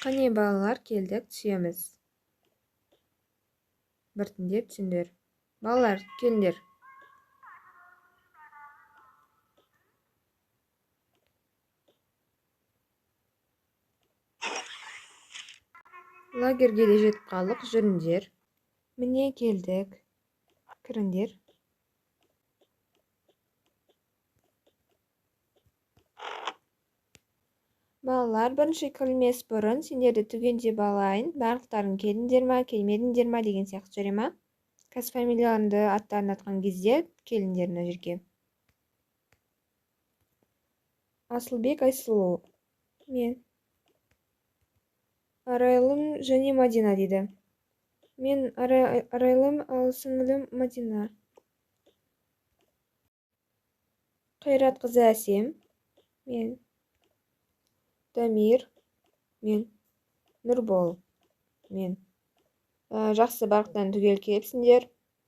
Қане, балалар, келдік, түсеміз. Біртіндеп түсіңдер. Балалар, келіңдер. Лагерьге де жетіп қалдық, жүріңдер. Міне келдік. Кіріңдер. Балалар, бірінші кірмес бұрын сендерді түгендеп алайын. Барлықтарың келдіңдер ма, келмедіңдер ма деген сияқты жүре ма? Қазір фамилияларыңды, аттарын атқан кезде келіңдер мына жерге. Асылбек, Айсұлу. Мен. Арайлым және Мадина дейді. Мен Арайлым, ал сіңілім Мадина. Қайрат қызы Әсем. Мен. Дамир. Мен. Нұрбол. Мен. Жақсы, барлықтан түгел келіпсіңдер.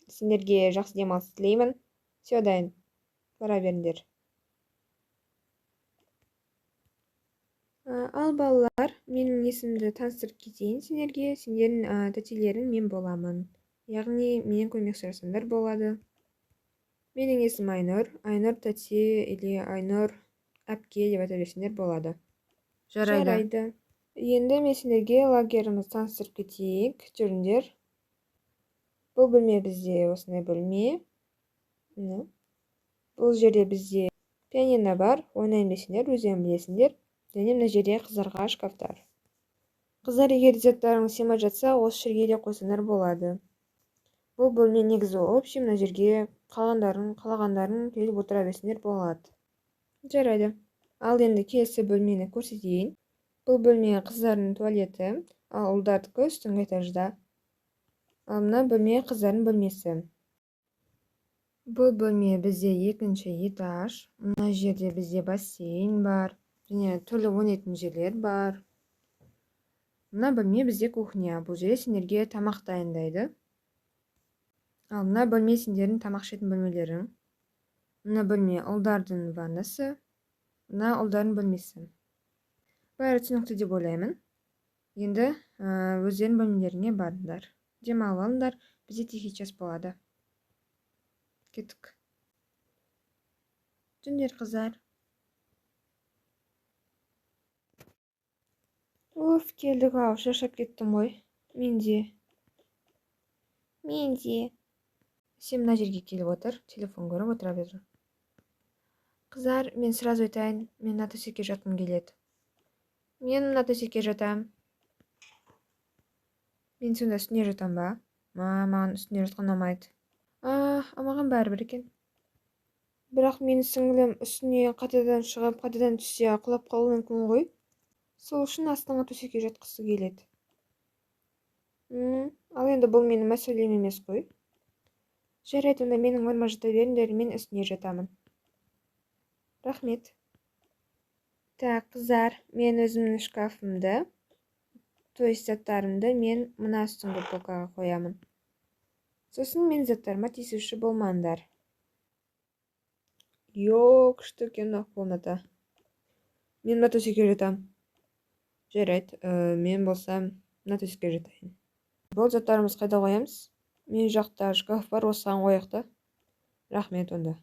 Сендерге жақсы демалыс тілеймін. Все, дайын. Бара беріңдер. Ал балалар, менің есімді таныстырып кетейін сендерге. Сендердің тәтелерің мен боламын. Яғни менен көмек сұрасаңдар болады. Менің есімім Айнұр. Айнұр тәте или Айнұр әпке деп айта берсеңдер болады. Жарайды. Жарайды. Енді мен сендерге лагерімізді таныстырып кетейік. Жүріңдер. Бұл бөлме бізде осындай бөлме. Міне. Бұл жерде бізде пианино бар. Ойнайын десеңдер, өздерің білесіңдер. Және мына жерде қыздарға шкафтар. Қыздар, егер заттарың сыймай жатса, осы жерге де қойсаңдар болады. Бұл бөлме негізі общий, мына жерге қалағандарың келіп отыра берсеңдер болады. Жарайды. Ал енді келесі бөлмені көрсетейін. Бұл бөлме қыздардың туалеті, ал ұлдардікі үстіңгі этажда. Ал мына бөлме қыздардың бөлмесі. Бұл бөлме бізде екінші этаж. Мына жерде бізде бассейн бар, және түрлі ойнайтын жерлер бар. Мына бөлме бізде кухня. Бұл жерде сендерге тамақ дайындайды. Ал мына бөлме сендердің тамақ ішетін бөлмелерің. Мына бөлме ұлдардың ваннасы, мына ұлдардың бөлмесі. Бәрі түсінікті деп ойлаймын. Енді өздерінің бөлмелеріңе барыңдар. Демалып алыңдар, бізде тихий час болады. Кеттік. Түндер, қыздар. Уф, келдік ау, шаршап кеттім ғой. Мен де. Мен де. Сен мына жерге келіп отыр, телефон көріп отыра бер. Қыздар, мен сразу айтайын, мен мына төсекке жатқым келеді. Мен мына төсекке жатам. Мен сонда үстіне жатам ба? Маған үстіне жатқан ұнамайды. А, маған бәрібір екен. Бірақ менің сіңілім үстіне қайтадан шығып, қайтадан түссе құлап қалуы мүмкін ғой. Сол үшін астыңғы төсекке жатқысы келеді. Ал енді бұл менің мәселем емес қой. Жарайды, онда менің орныма жата беріңдер, мен үстіне жатамын. Рахмет. Так, қыздар, мен өзімнің шкафымды, то есть заттарымды мен мына үстіңгі полкаға қоямын. Сосын мен заттарыма тиісуші болмаңдар. Йо, күшті екен мына комната. Мен мына төсекке жатам. Жарайды, мен болсам мына төсекке жатайын. Бұл заттарымызды қайда қоямыз? Мен жақта шкаф бар, осыған қояйық та. Рахмет онда.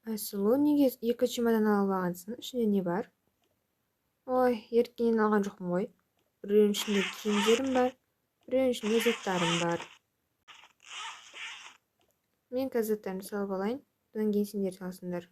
Айсұлу, неге екі чемодан алып алғансың? Ішінде не бар? Ой, еріккеннен алған жоқпын ғой. Біреуінің ішінде киімдерім бар, біреуінің ішінде заттарым бар. Мен қазір заттарымды салып алайын. Бұдан кейін сендер саласыңдар.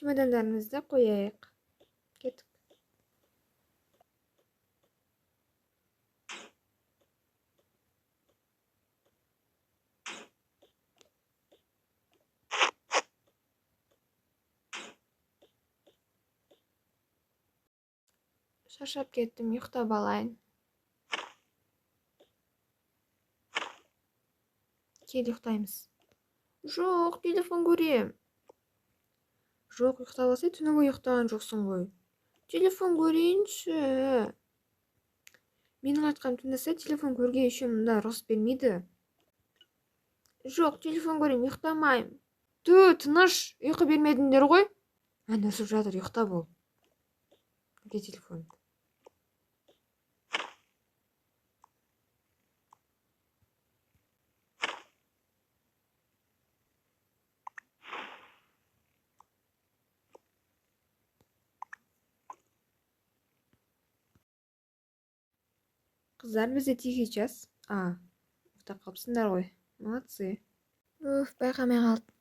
Чемодандарымызды қояйық. Кеттік. Шаршап кеттім, ұйықтап алайын. Кел, ұйықтаймыз. Жоқ, телефон көрем. Жоқ, ұйықтап алсай, түні бойы ұйықтаған жоқсың ғой. Телефон көрейінші. Менің айтқаным тыңдаса, телефон көруге еще мұнда рұқсат бермейді. Жоқ, телефон көрем, ұйықтамаймын. Ту, тыныш, ұйқы бермедіңдер ғой. Әне ұрсып жатыр, ұйықта бол. Әке телефон. Қыздар, бізде тихий час. А, ұйықтап қалыпсыңдар ғой. Молодцы. Уф, байқамай қалдым.